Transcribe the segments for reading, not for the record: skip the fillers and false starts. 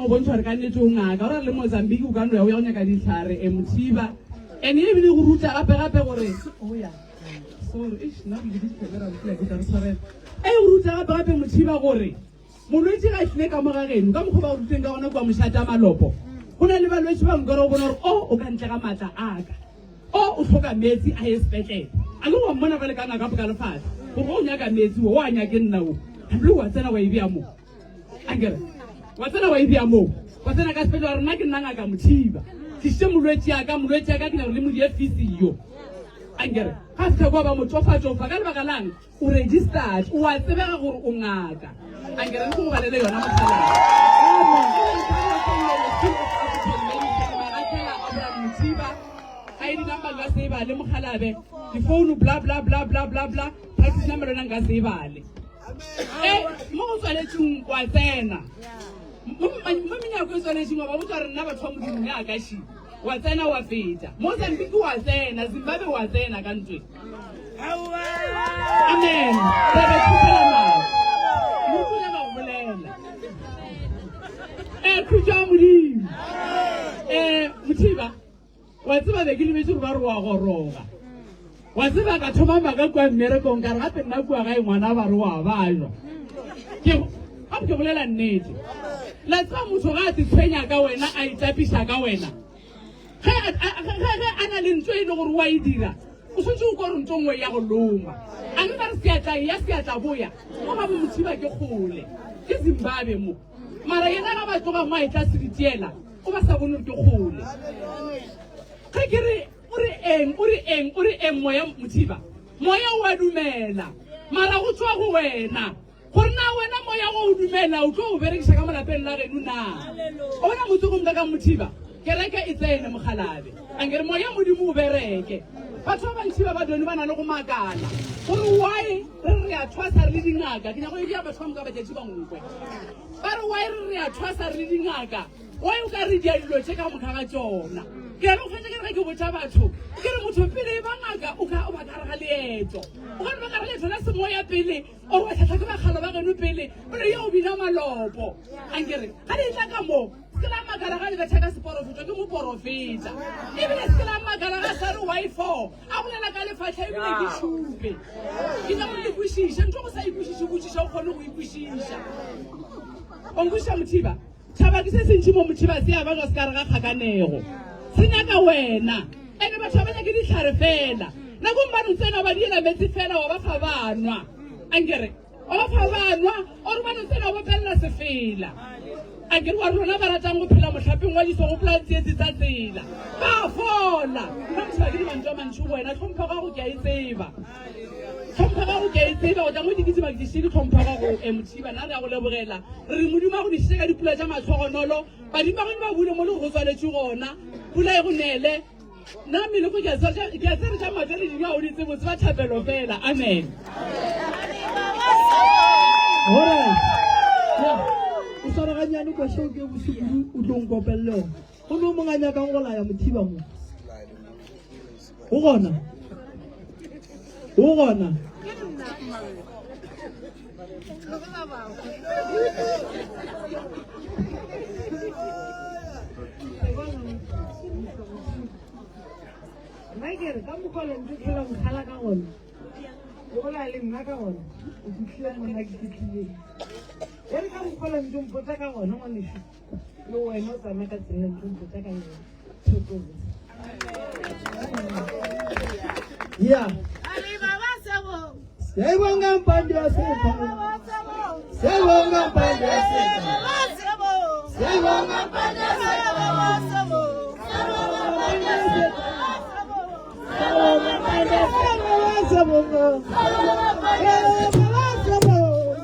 go bontšha gore ka nnete o ngaka. O ra le Mozambique o ka no ya o ya go nyaka dihlare e Mothiba. And ebile go ruta gape gape gore o ya. Sorry, eish nna ke di phemera ke ke tla re tshwarela. E go ruta gape gape Mothiba gore Molwetši ga a tlile ka mo ga geno, ka mokgwa ba go ruteng ka gona kua mošate malopo, go na le balwetši ba nkore o bona gore o o ka ntle ga maatla a ka, o o hloka meetse a ye sepetlele. A le wa mmona bjale ka ngaka ka lefatshe gore o nyaka meetse o, o a nyake nna o. Hamle wa tsena wa e bea mo. Ankere wa tsena wa e bea mo. Wa tsena ka sepetlele wa re nna ke nna ngaka Mothiba. Tlišitše molwetši a ka, molwetši a ka ke nyaka gore le mo die physio. Ankere ga fihla kua ba mo tšofatšofa ka lebaka lang? O registered, o a tsebega gore o ngaka. A nke re go balele yona mokgalabje. ID number nka se e bale mokgalabe, difounu bla bla bla bla bla bla, practice number yona nka se e bale. Eh, mo go tswaletšeng wa tsena. Mo menyako e tswaletšeng wa ba botsa gore nna batho ba Modimo ya ka shi. Wa tsena wa feta. Mozambique wa tsena, Zimbabwe wa tsena ka ntweng. Amen. Re re khupela mao. Motho ya go bolela. Eh khutša Modimo. Eh Mothiba wa tseba be ke lebetse gore ba re wa goroga. Wa tseba ka thoma maka kua mmerekong ka re gape nna kua gae ngwana ba re wa bajwa. Ke gape ke bolela nnete. La tseba motho ga a te tshwenya ka wena a itapiša ka wena. Ge a na le ntho e le gore wa e dira, o swanetše go kwa gore ntho nngwe ya go loma. A mme ba re seatla eya seatla boya, mo ga bo Mothiba ke kgole, ke Zimbabwe mo. Mara yena ga ba tloga mo a etla Seditiela, o ba sa bone gore ke kgole. Ge ke re o re eng, o re eng, o re eng moya Mothiba, moya o a dumela, mara go tšwa go wena. Gore na wena moya wo o dumela o tlo o berekiša ka mo lapeng la geno na? O bona motse go ka Mothiba, kereke e tsene mokgalabe. Ankere moya Modimo o bereke. Batho ba bantši ba ba done ba na le go makala gore why re re a thwasa re le dingaka. Ke nyako e bea batho ba moka batšatši ba nkwe. Ba re why re re a thwasa re le dingaka. Why o ka re dia dilo tše ka moka ga tšona. Ke a le go fetša ke re ge ke botša batho ke re motho pele e ba ngaka o ka o ba ka gare ga leeto. O ka no ba ka gare leeto la semoya pele Or wa tlhatlha ke bakgalo ba geno pele o re yo o bina malopo. Ankere ga le tla ka mo se la makala ga le betha ka seporofeto ke moporofeta. Ebile se la makala ga sa re why for a bolela ka lefatlha ebile ke tšhupe. Ke nyaka gore le kwešiše ntho go sa ikwešiše botšiša o kgone go ikwešiša. O nkwešiša Mothiba? Tšhaba ke se sentši mo Mothiba se a bajwa se ka re ga kgakanego. Se nyaka wena. Ene batho ba ba nyake dihlare fela. Nakong ba no tsena ba diela metsi fela wa ba fa ba nwa. Ankere wa ba fa ba nwa or ba no tsena wa bopelela sefela. Ankere wa rona ba ratang go phela mohlapeng wa Jesu go pola tsietsi tsa tsela. Ba fola. Nna Mothiba ke di mantšu a mantši go wena tlhompho ya gago ke a e tseba. Tlhompho ya gago ke a e tseba go tla mo dikitima ke dišele tlhompho ya gago e Mothiba nna re a go lebogela. Re re Modimo a go dišitše ka dipula tša mahlogonolo. Badimo ba geno ba bule mo le go tswaletšwe gona. Pula e go nele. Nna meleko ke a tseba ke a tseba tša matla le dingwao di tsebo tseba thapelo fela. Amen. Alright. Ya. O sware ganyane kwa šeo ke bose kudu o tlo nkopelele ona. Go no mongwe a nyakang go laya Mothiba mo. O gona. O gona. Nna ke re ka mokgwa le ntse phela mogala ka gona o bola le nna ka gona o fitlhile mo nna ke fitlhileng e re ka mokgwa le ntse mpotsa ka gona ngwaneso le wena o tsamaya ka tsela ntse mpotsa ka yone thotolo Yeah. Siyayibonga mpande yasekhaya. Siyayibonga mpande yasekhaya. Siyayibonga mpande yasekhaya. Siyabonga mpande yasekhaya. Siyabonga. Siyabonga.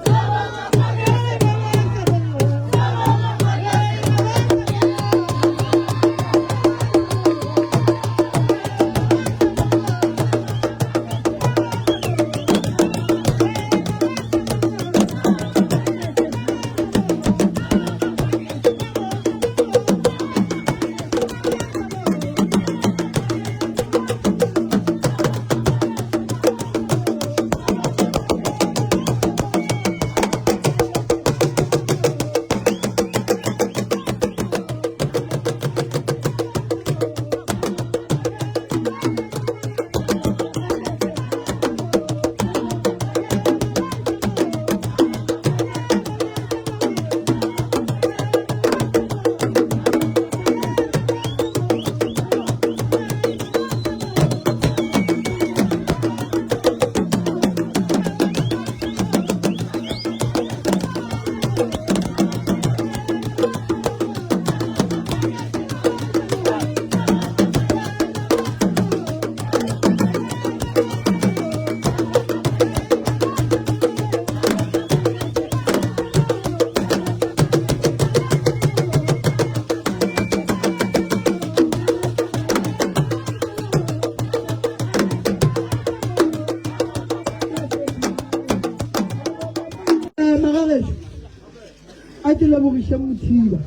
lebogišeng Mothiba.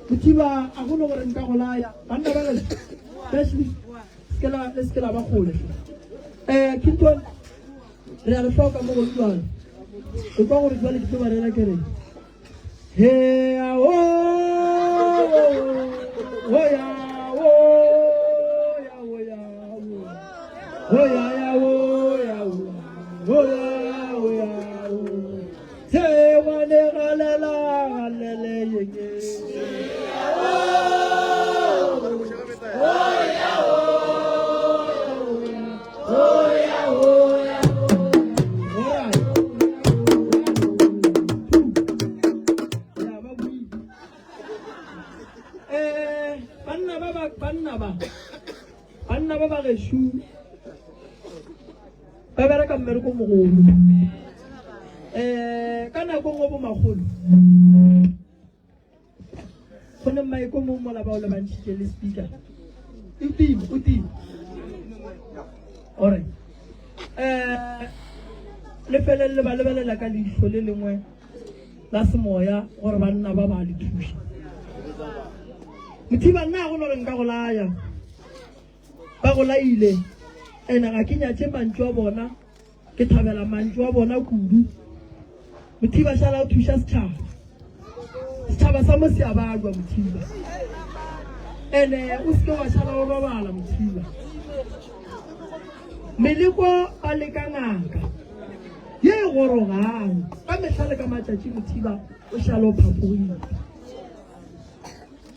Mothiba, a go no gore nka go laya. Banna ba gešo, Ashley, se ke la, le se ke la ba kgole hle. Eh, Quinton, re a le hloka mo go jwale. O kwa gore jwale ke tlo ba rera ke reng. He a o, o ya o, ya o ya o. O ya ya o ya o, o ya o ya o. He wa le galela galele yenge. Eh, banna ba ba banna ba banna ba ba gešo ba bereka mmereko mogolo um ka nako nngwe bomakgolo Go ne mmaeko mo mola ba o lebantšhitše le speaker. O time, o time. Alright. Eh le felele ba lebelela ka leihlo le lengwe la semoya gore banna ba ba le thuša. Mothiba nna go no re nka go laya. Ba go laile. Ene ga ke nyatše mantšu a bona. Ke thabela mantšu a bona kudu. Mothiba šala o thuša setšhaba. Setšhaba sa mo se a balwa Mothiba. Ene o seke wa šala o robala Mothiba. Meleko ba leka ngaka ye e gorogang ka mehla le ka matšatši Mothiba o šala o phafogile.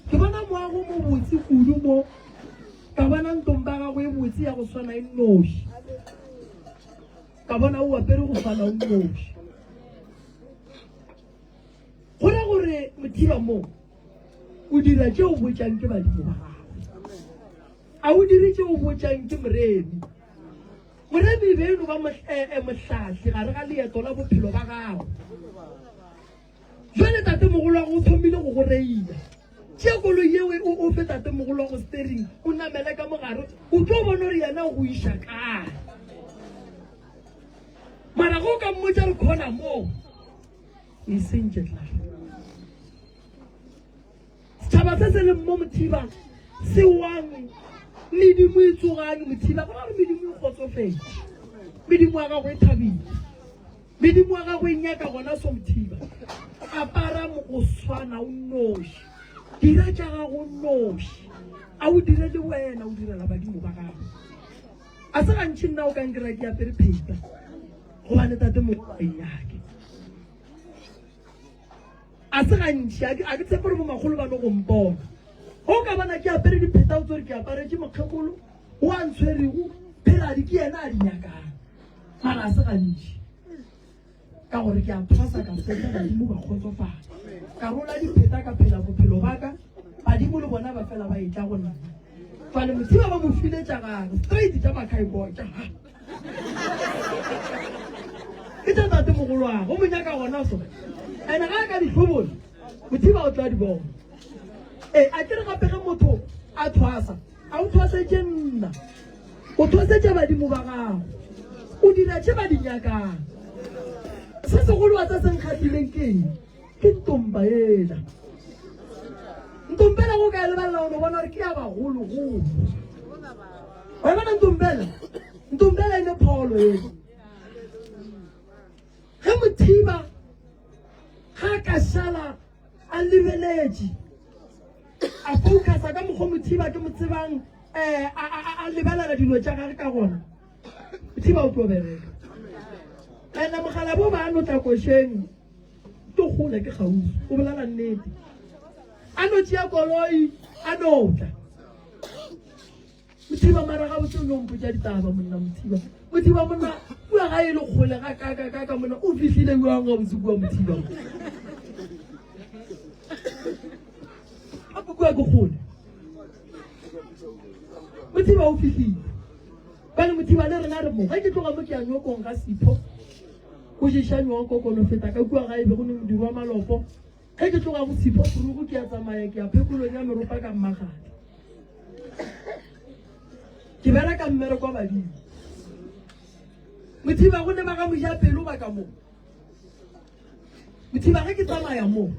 Ke bona moago mo botse kudu mo Ka bona ntomba gago e botse ya go swana e nnoši. Ka bona o apere go swana o nnoši. Go ra gore Mothiba mo o dira tše o botšang ke badimo ba gago. A o dire tše o botšang ke Moremi. Moremi e be e no ba mohlahli gare ga leeto la bophelo ba gago. Jwale tatemogolo wa go o thomile go go reila. Tšea koloi yeo o o fe tatemogolo wa go steering, o namele ka mogare, o tlo bona gore yena o go iša kae. Mara ge o ka mmotša re khona moo, o e sentše tla. Setšhaba se se leng mo Mothiba se wang, medimo e tsogang Mothiba, go ra gore medimo e kgotsofetše, medimo ya gago e thabile. Medimo wa gago e nyaka gona so Mothiba. Apara mo go swana o nnoši. Dira tša gago o nnoši. A o direle wena, o direla badimo ba gago. A se gantši nna o ka nkry-a ke apere pheta gobane tate mogolo a e nyake. A se gantši, a ke, a ke tshepe gore bomakgolo ba no go mpona. Ge o ka bona ke apere dipheta o tsore ke aparetše mokgekolo o a ntshwerego, pheradi ke yena a di nyakang. Mara a se gantši ka gore ke a phasa ka fetša badimo ba kgotsofala ka rola dipheta ka phela bophelo ba ka badimo le bona ba fela ba etla go nna fale mothiba ba mo file tša gage straight tša makhaiboy tša ha ke tša tate mogolwago o mo nyaka gona so ene ga a ka di hlobola mothiba o tla di bona ee a kere gape ge motho a thwasa A o thwasetše nna? O thwasetše badimo ba gago. O dira tše ba di nyakang. Se segolo wa tsa se nkgahlileng ke eng? Ke ntomba ela. Ntombela go ka e lebelela o no bona gore ke ya bagologolo. Wa e bona ntombela? Ntombela e ne pholo ela. Ge Mothiba ga a ka šala a lebeletše a focusa ka mokgwa Mothiba ke mo tsebang um a lebelela dilo tša gage ka gona, Mothiba o tlo bereka. Ene mogala bo ba no tla košeng ke kgole ke kgauswi, o bolela nnete. A no tšea koloi a no tla. Mothiba mara gabotse o no mpotša ditaba monna Mothiba. Mothiba monna kua ga e le kgole ga kaka kaka monna o fihlile bjang gabotse kua Mothiba. Gape kua ke kgole. Mothiba o fihlile. Bale Mothiba le rena re mo ge ke tloga mo ke ya nyokong ga Sipho. O ješa nyoko kono feta ka kua ga e be go ne modiro wa malopo. Ge ke tloga go Sipho Purugu ke ya tsamaya ke ya phekolong ya meropa ka Mmagadi. Ke bereka mmereko wa badimo. Mothiba go ne ba ga mojapelo ba ka mo. Mothiba ge ke tsamaya mo.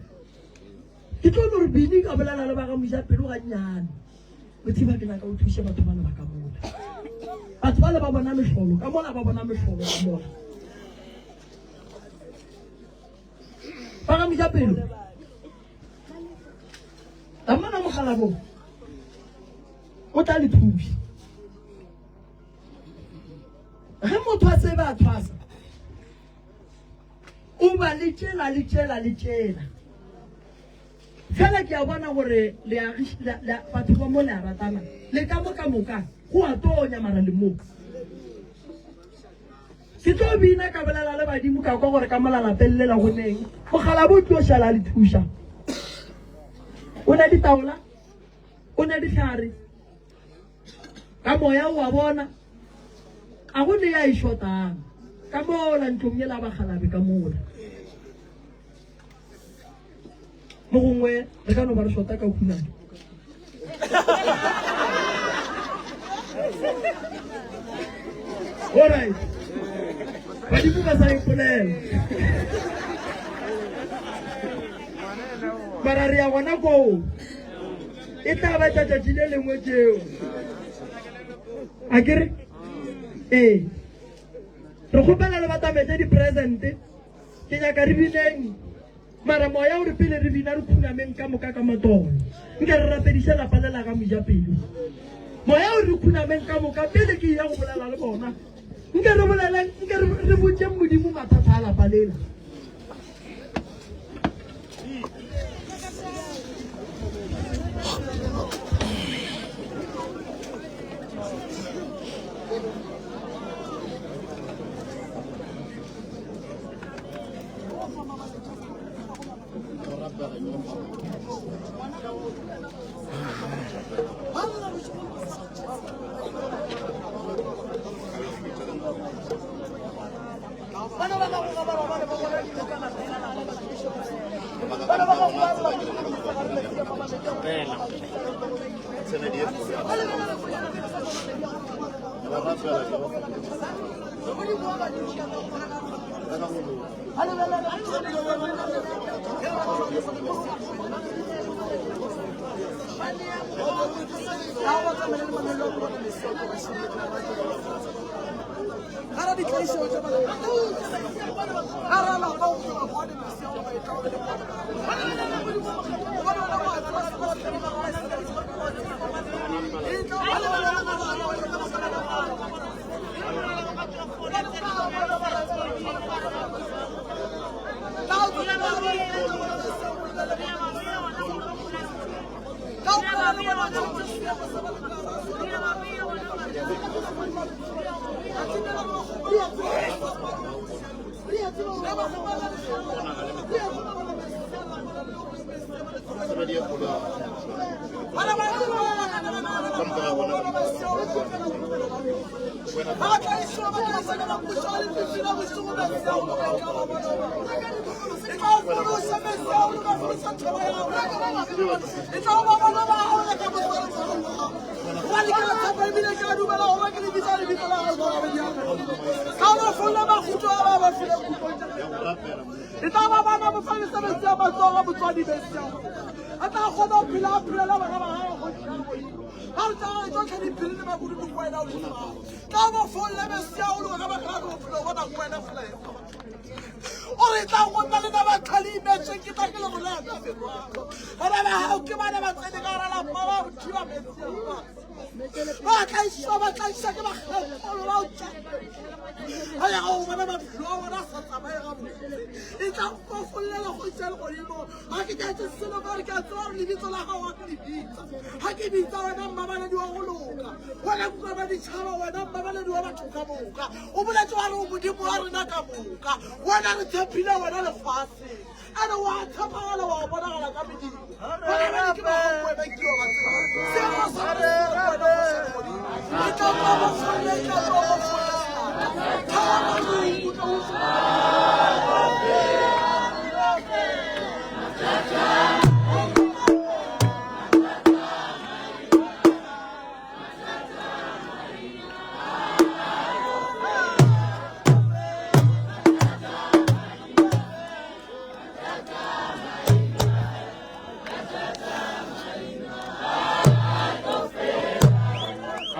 Ke tlo no re bini ka bolela le ba ga mojapelo gannyane. Mothiba ke nyaka o thuše batho bale ba ka mola. Batho bale ba bona mehlolo ka mola ba bona mehlolo ka mola. Ba ga mojapelo. Tamana mogalabo o tla le thuša. Ge motho a tseba a thwasa o ba le tšela le tšela le tšela. Fela ke a bona gore le a batho ba mo le a ratana le ka mo ka moka go a tonya mara le mo. Ke tlo bina ka bolela le badimo ka kwa gore ka mola lapeng lela go neng. Mokgalabo o tlo šala a le thuša. O ne ditaola, o ne dihlare, ka moya o a bona. A go ne ya e shotang ka mola ntlong yela bakgalabe ka mola. Mo gongwe re ka no ba re shota ka khunano. Alright. Badimo ba sa ipolela. Mara re ya gona koo. E tla ba tšatši le lengwe tšeo. A ke re? Ee. Re kgopela le batametse di-present. Ke nyaka re bineng. Mara moya o re pele re bina re khunameng ka moka ka matolo. Nke re rapediše lapa le la ga mojapelo. Moya o re khunameng ka moka pele ke ya go bolela le bona. Nke re boleleng, nke re botšeng Modimo mathata a lapa lela.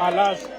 Malase.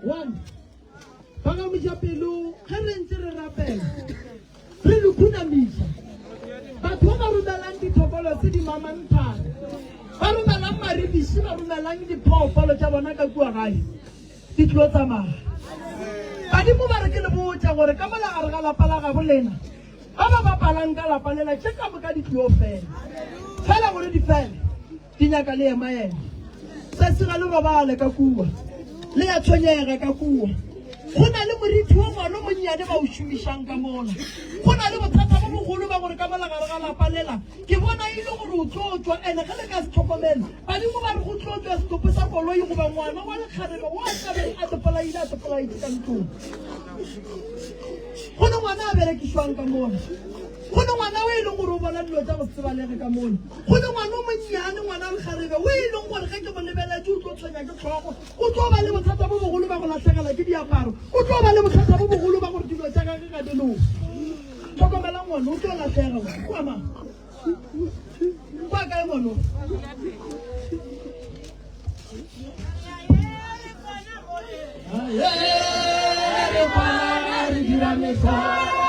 One, ba ga mojapelo ge re ntse re rapela re le khunamiša batho ba ba romelang dithokolo tse di mamanthane ba romelang maribiši ba romelang diphoofolo tša bona ka kua gae di tlo tsamaya badimo ba re ke le botša gore ka mola gare ga lapa la gabo lena ba ba bapalang ka lapa lela tše ka moka di tlo fela fela gore di fele Di nyaka le emaema. Sesi ga le robale ka kua. Le ya tshwenyega ka kua. Go na le morithi wo ngwana o monnyane ba o šomišang ka mola. Go na le bothata bo bogolo ba gore ka mola gare ga lapa lela ke bona e le gore o tlo tšwa ene ge le ka se tlhokomele badimo ba re go tlo tšwa setopo sa koloi goba ngwana wa lekgarebe wa tlabeng a tepolaile a tepolaitše ka ntlong. Go ne ngwana a berekišwang ka mola. Go ne ngwana o e leng gore o bona dilo tša go se tsebalege ka mola. Go ne ngwana o monnyane, ngwana lekgarebe, o e leng gore ge ke mo lebeletše o tlo tshwenya ke hlogo, o tlo ba le bothata bo bogolo ba go lahlegelwa ke diaparo, o tlo ba le bothata bo bogolo ba gore dilo tša gage ga di loke. Hlokomela ngwana, o tlo lahlega ngwana. Kwa mang? Kwa kae ngwana o? Re kwana re dira mehlolo.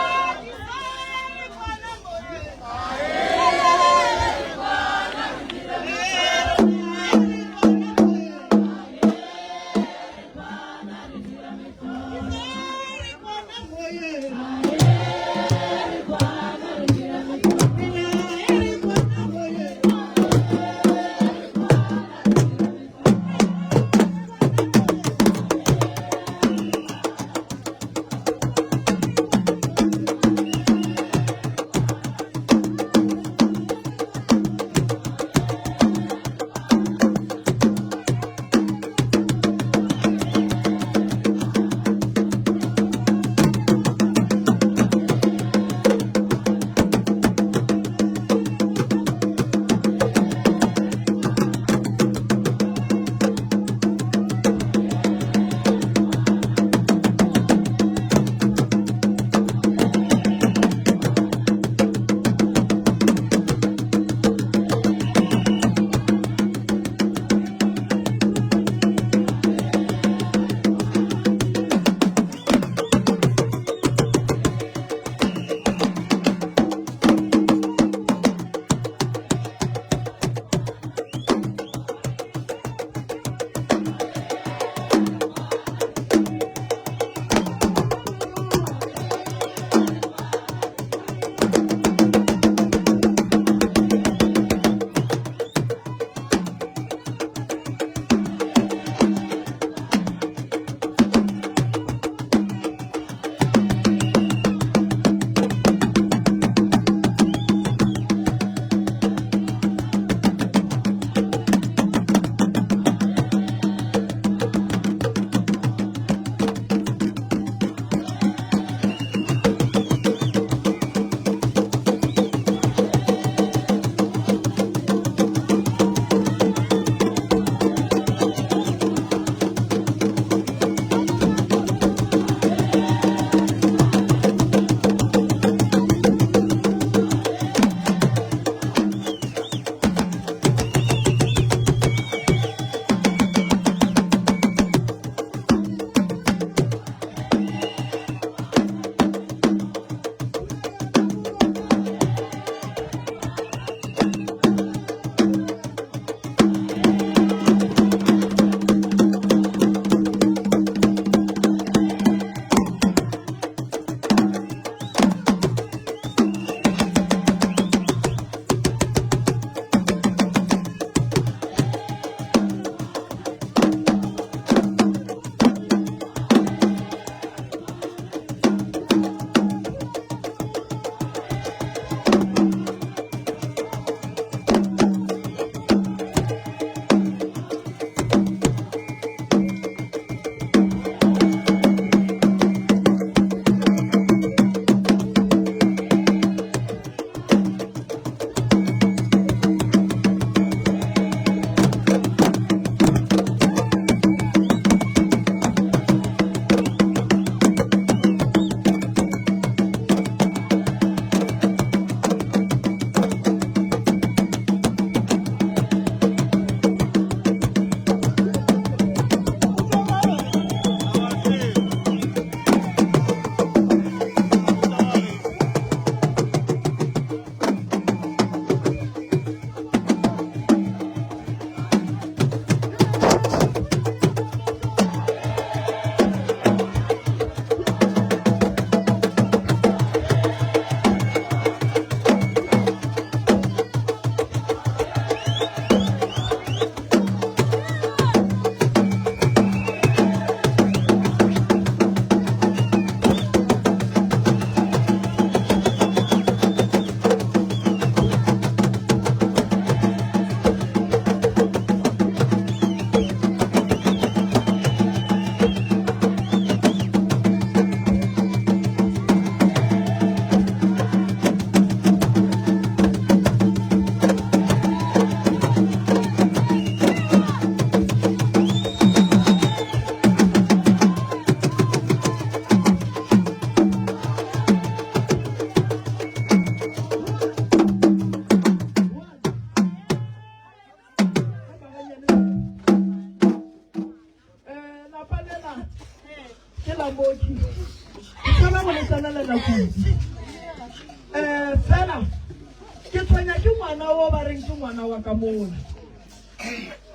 wa ba reng ke ngwana wa ka mola.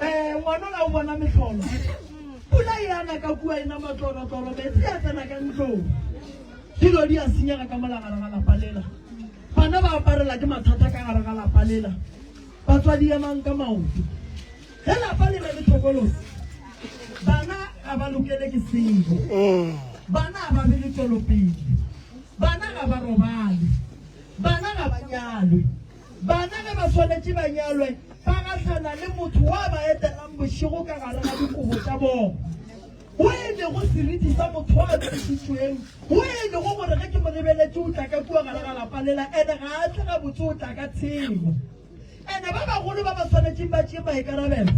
Um ngwana ola o bona mehlolo. Pula e ana ka kua e na matlorotloro, metsi a tsena ka ntlong. Dilo di a senyega ka mola gare ga lapa lela. Bana ba aparela ke mathata ka gare ga lapa lela. Batswadi emang ka maoto. Ge lapa le na le tlhokolosi, bana ga ba lokele ke selo. Bana ga ba be le tšwelopele. Bana ga ba robale. Bana ga ba nyalwe. Bana ge ba swanetše ba nyalwe, ba gahlana le motho wa ba etelang bošego ka gare ga dikobo tša bona, wo e lego seriti sa motho wa lokišitšweng, wo e lego gore ge ke mo lebeletše o tla ka kua gare ga lapa lela, ene ga a tle gabotse o tla ka tshelo. Ene ba bagolo ba ba swanetšeng ba tšee maikarabelo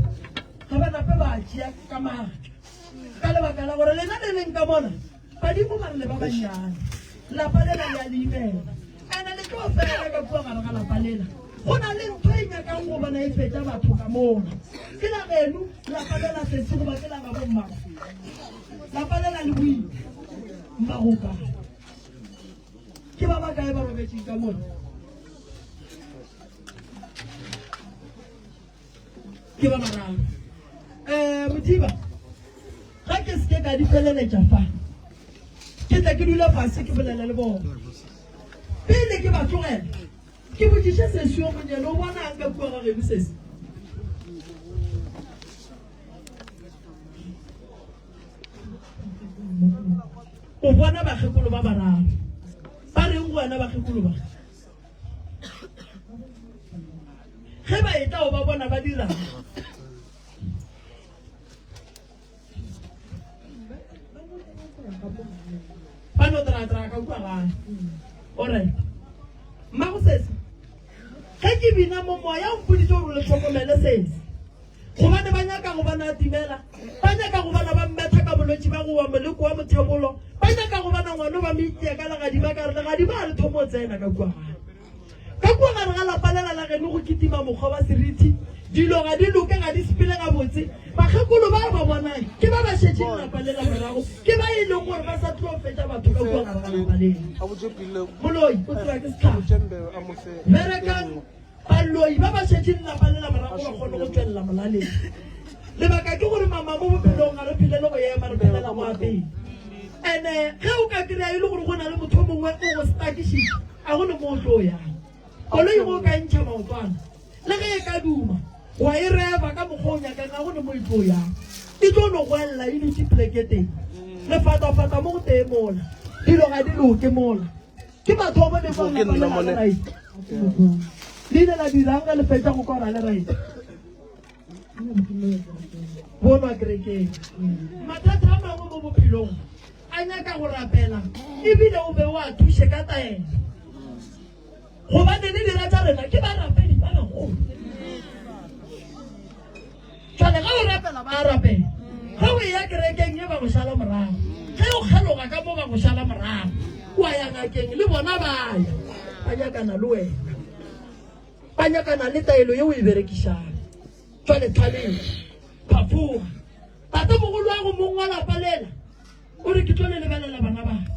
ga ba nape ba a tšea ka maatla, ka lebaka la gore lena le leng ka mona badimo ba re le ba bannyane, lapa lela le a le imela. Ene le tlo fela ka kua gare ga lapa lela. Go na le ntho e nyakang go bona e fetša batho ka mona. Ke la geno lapa lela sesi goba ke la gabo mmago? Lapa lela le boima mmago kae? Ke ba bakae ba robetšeng ka mona? Ke ba bararo. Um Mothiba, ga ke se ke ka di feleletša fa, ke tla ke dula fase ke bolele le bona. Pele ke ba tlogela, ke botšiše sesi yo monyane, o bonang ka kua ga geno sesi? O bona bakgekolo ba bararo. Ba reng go wena bakgekolo ba? Ge ba etla o ba bona ba dirang? Ba no traa-traa ka kua gae. O re, Mmago sesi, ge ke bina mo moya o mpoditše gore le hlokomele sesi. Gobane ba nyaka go bona a timela, ba nyaka go bona ba mmetha ka bolwetši ba go wa moleko wa mothebolo, ba nyaka go bona ngwano ba mo itia ka legadima, ka re legadima ga le thome go tsena ka kua gae. Ka kua gare ga lapa lela la geno go kitima mokgwa wa seriti, dilo ga di loke, ga di sepele gabotse. Bakgekolo ba ba bonang ke ba ba šetšeng lapa lela morago, ke ba e leng gore ba sa tlo fetša batho ka kua gare ga lapa lela. Moloi o tseba ke sehlare. Berekang Baloi ba ba šetšeng lapa lela morago ba kgone go tšwelela molaleng. Lebaka ke gore mama mo bophelong ga re phelele go ema, re phelela go apea. Ene ge o ka kry-a e le gore go na le motho o mongwe o go stakišitše, a go ne mo o tlo yang. Koloi go ka ntšha maotwana, le ge e ka duma, wa e reva ka mokgwa o nyakang, ga go ne mo e tlo yang. E tlo no goelela e dutše pleke teng. Lefatafata mo go tee mola, dilo ga di loke mola. Ke mathomo le kwa lapa le la right. Le ile la dirang ge le fetša go kora le right? Bonwa kerekeng. Mathata a mangwe mo bophelong a nyaka go rapela ebile o be o a thuše ka taelo. Gobane le dira tša rena ke barapedi ba bagolo. Jwale ge o rapela ba a rapela. Ge o eya kerekeng ye ba go šala morago. Ge o kgeloga ka mo ba go šala morago. Wa ya ngakeng le bona ba ya. Ba nyakana le wena. Ba nyakana le taelo ye o e berekišang. Jwale thaleng. Phafoga. Tatemogolo wa go mong wa lapa lela O re, Ke tlo le lebelela bana ba ka.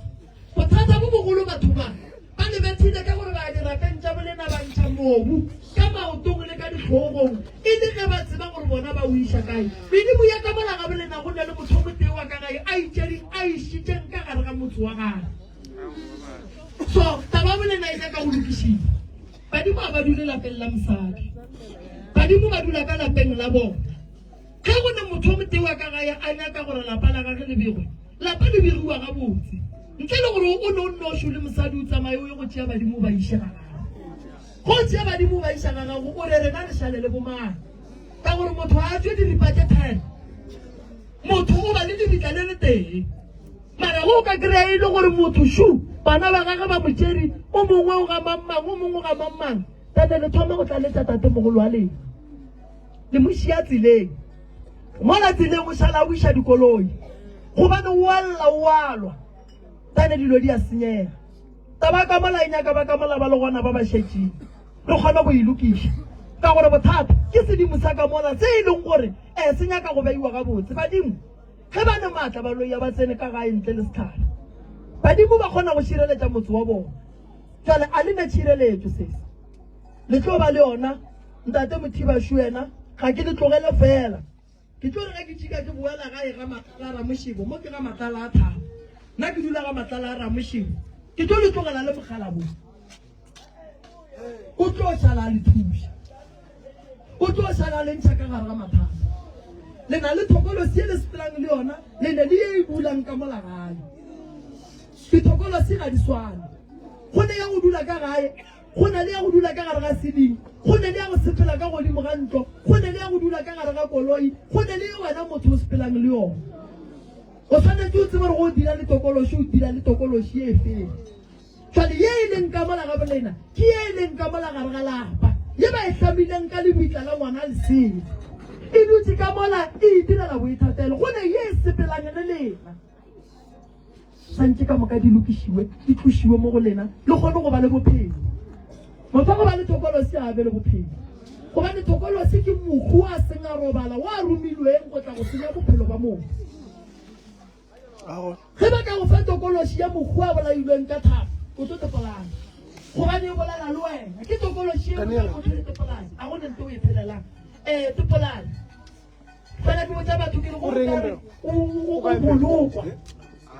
Bothata bo bogolo batho ba ba le bethile ka gore ba ya dirapeng tša bolena ba ntšha mobu ka maotong le ka dihlogong e le ge ba tseba gore bona ba o iša kae. Medimo ya ka mola ga bolena go na le motho o motee wa ka gae a itšering a išitšeng ka gare ga motse wa gagwe. So taba ya bolena e nyaka go lokišiwa. Badimo ga ba dule lapeng la mosadi. Badimo ba dula ka lapeng la bona. Ge go ne motho o motee wa ka gae a nyaka gore lapa la gage le begwe, lapa le begiwa gabotse. Ntle le gore o ne o nnoši o le mosadi o tsamaye o ye go tšea badimo o ba iše ga gago. Ge o tšea badimo o ba iša ga gago o re rena re šale le bomang? Ka gore motho ga a tšwe diripa tše ten. Motho o ba le lebitla le letee. Mara ge o ka kry-a e le gore motho šu bana ba gage ba mo tšere, o mongwe o ga mang mang, o mongwe o ga mang mang, tate le thoma go tlaletša tatemogolo wa lena. Le mo šia tseleng. Mola tseleng o šala a wiša dikoloi. Gobane o a lla o a lwa. Tane dilo di a senyega. Taba ka mola e nyaka ba ka mola ba le gona ba ba šetšeng. Re kgone go e lokiša. Ka gore bothata ke sedimo sa ka mola se e leng gore eh se nyaka go beiwa gabotse. Badimo ge ba ne maatla baloi a ba tsene ka gae ntle le sehlare. Badimo ba kgona go šireletša motse wa bona. Jwale a le ne tšhireletšo sesi. Le tlo ba le yona. Ntate Mothiba šo yena, ga ke le tlogele fela. Ke tlo re ge ke tšika ke boela gae ga Matlala a Ramošebo, mo ke ga Matlala a Thabo. Nna ke dula ga Matlala a Ramošebo. Ke tlo le tlogela le mokgalabo. O tlo šala a le thuša. O tlo šala a le ntšha ka gare ga mathata. Le na le thokolosi ye le sepelang le yona, le ne le ye e dulang ka mola gae. Dithokolosi ga di swane. Go ne ya go dula ka gae, go na le ya go dula ka gare ga seling, go ne le ya go sepela ka godimo ga ntlo, go ne le ya go dula ka gare ga koloi, go ne le ye wena motho o sepelang le yona. O swanetše o tsebe gore go dira le tokološi o dira le tokološi ye feng. Jwale ye e leng ka mola ga bolena ke ye e leng ka mola gare ga lapa, ye ba e hlamileng ka lebitla la ngwana lesea. E dutše ka mola e itirela boithatelo, go ne ye e sepelang le lena. Santše ka moka di lokišiwe, di tlošiwe mo go lena, le kgone go ba le bophelo. Motho wa go ba le thokolosi a be le bophelo, gobane thokolosi ke mohu a seng a robala wa a romilweng go tla go senya bophelo ba motho. Ge ba ka go fa tokološi ya mohu a bolailweng ka thapo, o tlo tepolana, gobane e bolela le wena. Ke tokološi e motho le tepolane, a go ne nto o e phelelang. Ee, tepolane. Fela ke botša batho ke re go kare o bolokwa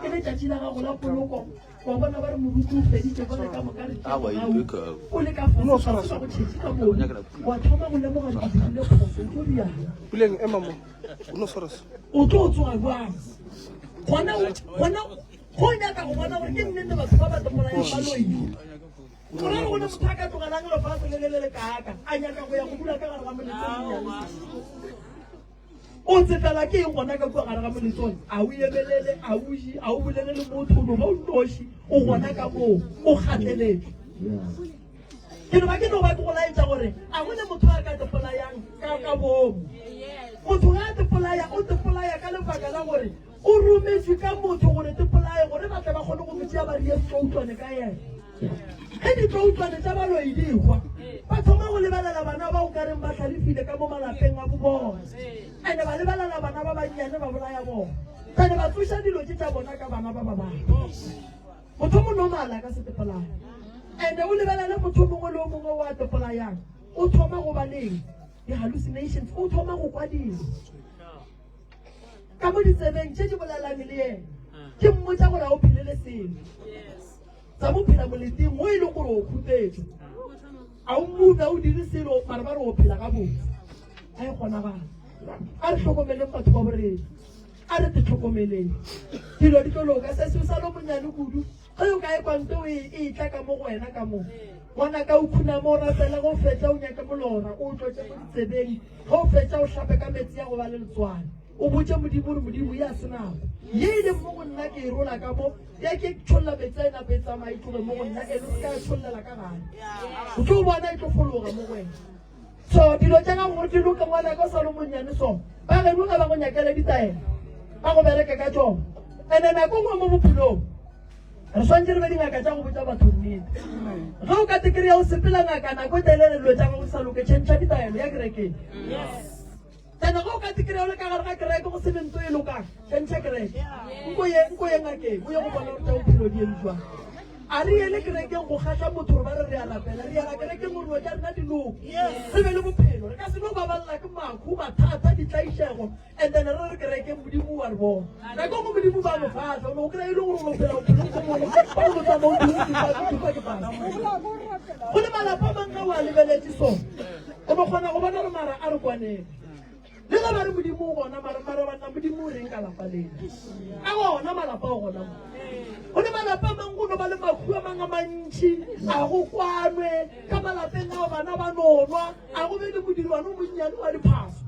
ke letšatši la gago la poloko wa bona ba re moruti o feditše bone ka moka re o le ka fase ba go tšhetše ka mobu wa thoma go lemoga ke dirile phoso o tlo diana Puleng ema mo. O no swara se. o tlo tsoga jwang gona gona go nyaka go bona gore ke nnete batho ba ba tlogolayang ba loile go ra gore motho a ka tlogelang lefatshe le le le le kaaka a nyaka go ya go dula ka gare ga moletsong o tsefela ke eng gona ka kua gare ga moletsong a o emelele a o je a o bolele le motho o no ba o nnoši o gona ka moo o gateletswe ke no ba ke no ba ke go laetša gore a go ne motho a ka tepolayang ka ka boomo motho ga a tepolaya o tepolaya ka lebaka la gore O rometšwe ka motho gore te polaye gore ba tle ba kgone go mo tšea ba rie setloutlwane ka yena. Ge ditloutlwane tša baloi di hwa, ba thoma go lebelela bana ba o ka reng ba hlalefile ka mo malapeng a bobona. Ene ba lebelela bana ba bannyane ba bolaya bona. Ene ba tsoša dilo tše tša bona ka bana ba ba bangwe. Motho mo normal a ka se tepolaye. Ene o lebelele motho mongwe le o mongwe o a tepolayang, o thoma go ba leng di-hallucinations, o thoma go kwa dilo. ka mo ditsebeng tše di bolelang le yena ke mmotša gore a o phelele selo tsa mo phela moleteng mo e leng gore o khupetšwe a o move a o dire selo mare ba re o phela gabotse a e kgonagala a re hlokomeleng batho ba borena a re te tlhokomeleng dilo di tlo loka se se sa lo monyane kudu Ge o ka ekwa nto e e tla ka mo go wena ka mo, ngwanaka o khuname o rapele, ge o fetša o nyake molora o o tlotše mo ditsebeng, ge o fetša o hlape ka meetse ya go ba le letswai. O botše Modimo gore, Modimo, ye a se nako. Ye e leng mo go nna ke e rola ka mo, ya ke tšholla meetse a e nape e tsamaye e tloge mo go nna, ene o se ka ya tšhollela ka gae. O tlo bona e tlo fologa mo go wena. So dilo tša gago gore di loke ngwanaka o sa le monnyane so ba geno ga ba go nyakele ditaelo ba go bereke ka tšona. Ene nako nngwe mo bophelong re swantše re be dingaka tša go botša batho nnete. Ge o ka te kry-a o sepela ngaka nako e telele dilo tša gago di sa loke tšhentšha ditaelo ya kerekeng. Ene ge o ka te kry-a o le ka gare ga kereke go se ne nto e lokang, tšhentšha kereke. Nko ye, nko ye ngakeng, o ye go bona gore tša bophelo di eme jwang. A re yele kerekeng go kgahla motho gore ba re re a rapela, re yela kerekeng gore dilo tša rena di loke, re be le bophelo. Re ka se no babalela ke makhu, mathata, ditlaišego, and then re re kerekeng Modimo wa re bona. Nako nngwe Modimo ba mo fahla, o no kry-a e le gore o no phela bophelong bo bongwe, ba o no tsamaya o dira o dupa ke fase. Go le malapa a mang ge o a lebeletše so, O no kgona go bona gore mara a re kwaneng. Le ge ba re Modimo o gona, mara mara banna Modimo o reng ka lapa lena? A gona malapa o gona mo. Go ne malapa a mang go no ba le mahu a mang a mantši, a go kwanwe ka malapeng ao bana ba nonwa, a go be le modirwana o monnyane wa diphaso.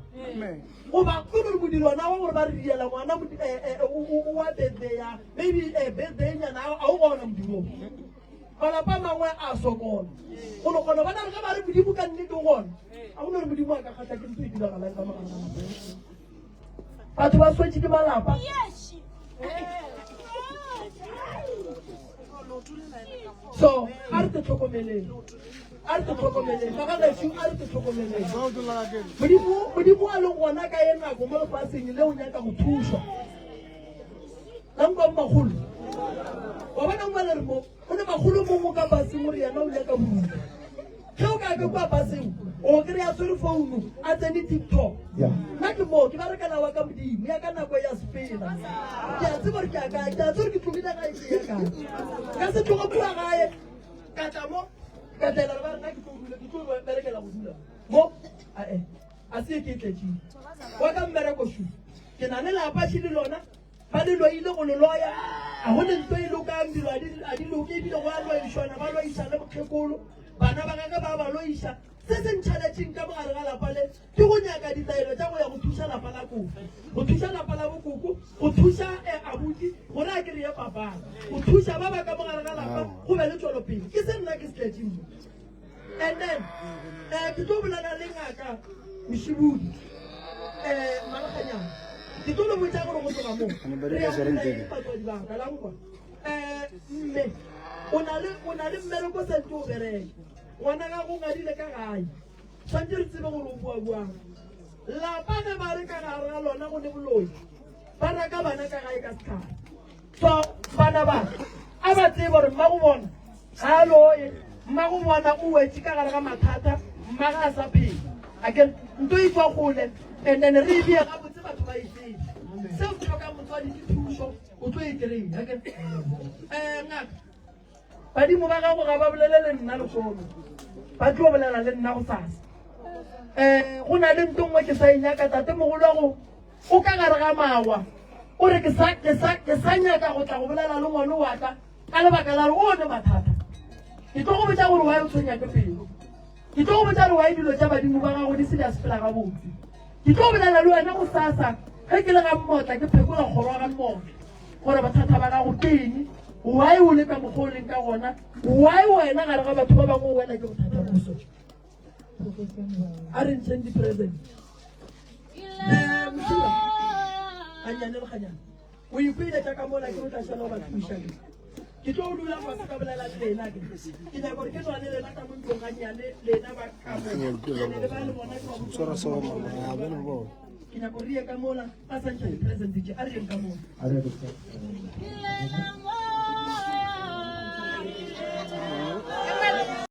Goba go no re modirwana wa gore ba re diela ngwana wa birthday ya maybe birthday nyana a o gona modirong. Malapa a mangwe a sokola. Go no kgona bona re ge ba re Modimo ka nnete o gona. A go no re Modimo a ka kgahla ke ntho e diragalang ka mogare ga malapa. Batho ba swetše ke malapa. So, a re te tlhokomeleng. A re te tlhokomeleng. Ba ga gešo a re te tlhokomeleng. Modimo Modimo a leng gona ka ye nako mo lefaseng le o nyaka go thušwa. La nkwa makgolo. Wa bona ngwa le re mo, o ne makgolo mongwe ka baseng gore yena o nyaka boruta. Ge o ka gage kua paseng o kry a tshwere founu a tsene tiktok nna ke moo ke berekela wa ka modimo ya ka nako ya sepela ke a tseba gore ke a kae ke a tseba gore ke tlogile gae ke ya kae ka se tloge kua gae ka tla mo ka tlela ba nna ke tlo dula ke tlo berekela go dula mo ae a se ke e tletšeng wa ka mmereko shu ke na le lapa shi le lona Ba le loile go le loya, a go ne nto e lokang, dilo a di, a di loke, ebile go a loišwana, ba loiša le mokgekolo, bana ba gagwe ba ba loiša. Se se ntšhaletšeng ka mogare ga lapa le ke go nyaka ditaelo tša go ya go thuša lapa la koko, go thuša lapa la bokoko, go thuša eh, abuti gore a kry-e papala, go thuša ba ba ka mogare ga lapa go be le tšwelopele. Ke se nna ke se tletšeng mo. And then eh ke tlo bolela le ngaka Mošibudi eh Malaganyana. Ke tlo le botša gore go tloga mo re ya go dira eng batswadi ba ka la nkwa. Eh mme o na le o na le mmereko santse o bereke. Ngwana gago o ngadile ka gae. Santse re tsebe gore o bua buang. Lapa ge ba re ka gare ga lona go ne boloi. Ba raka bana ka gae ka setlhare. So bana ba a ba tsebe gore mmago bona ga a loye, mmago bona o wetše ka gare ga mathata, mma ga a sa phela. A ke nto e tswa gole and then re e bee gabotse batho ba e tsebe. Seo se hlokang motswadi ke thušo, o tlo e kry-a. Akere um ngaka badimo ba gago ga ba bolele le nna lehono, ba tlo bolela le nna gosasa. Um go na le nto nngwe ke sa e nyaka tate mogolo wa go O ka gare ga mawa. O re, Ke sa, ke sa, ke sa nyaka go tla go bolela le ngwane wa ka, ka lebaka la gore o ne mathata. Ke tlo go botša gore why o tshwenya ke pelo. Ke tlo go botša gore why dilo tša badimo ba gago di se di a sepela gabotse. Ke tlo bolela le wena gosasa ge ke le ga mmotla ke phekola kgoro ga mmotla gore bothata ba gago ke eng, why o le ka mokgwa o leng ka gona, why wena gare ga batho ba bangwe o wela ke bothata bo so. A re ntšheng di-present. Eh, Mosima, gannyane le ganyane. O ikwele tša ka mola ke o tla šala o ba thuša. Ke tlo dula fase ka bolela le lena ke. Ke nyaka gore ke nwa le lena ka mo ntlong gannyane lena ba ka mo. Ene le ba le bona ke ba botsa. Tshwara so mama, ya bana ba bona. Ke nyaka gore re ye ka mola ba sa ntšha di-present tše a re yeng ka mola. A re doctor.